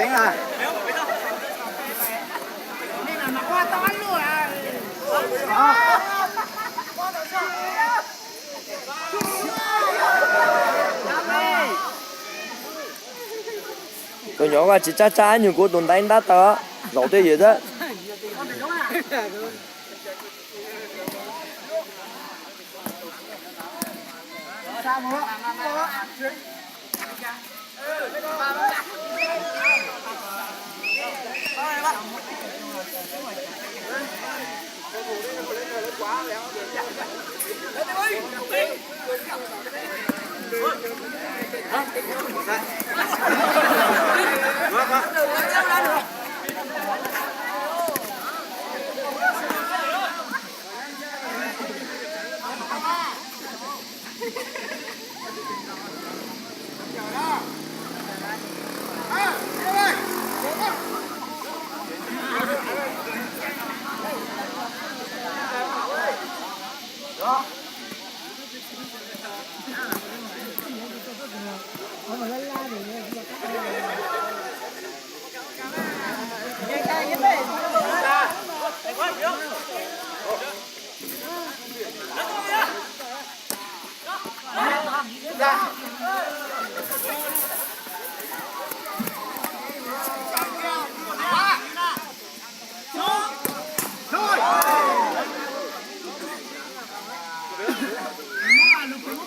Tus nyuam koj tsis tsab tsab nyuag kuv tus ntaiv ntab taw zaum twj ywm xwb.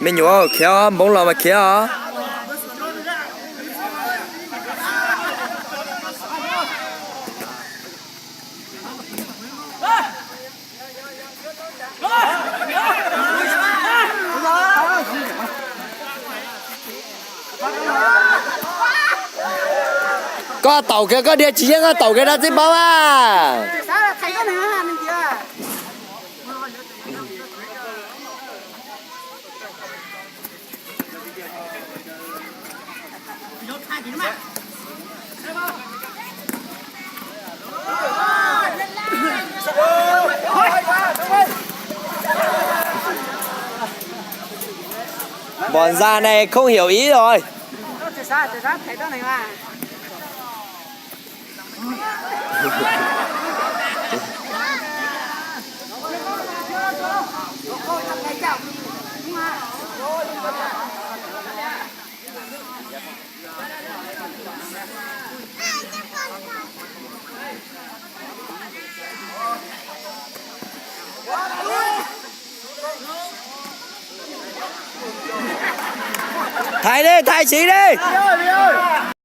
Me nyuam khiav os, npoob los mas khiav os. Koj taum kiag koj diav tsis yeej, koj taum kiag dab txib paub a. Npom ntxa ne không hiểu ý rồi. Thaiv ne, thaiv siv ne.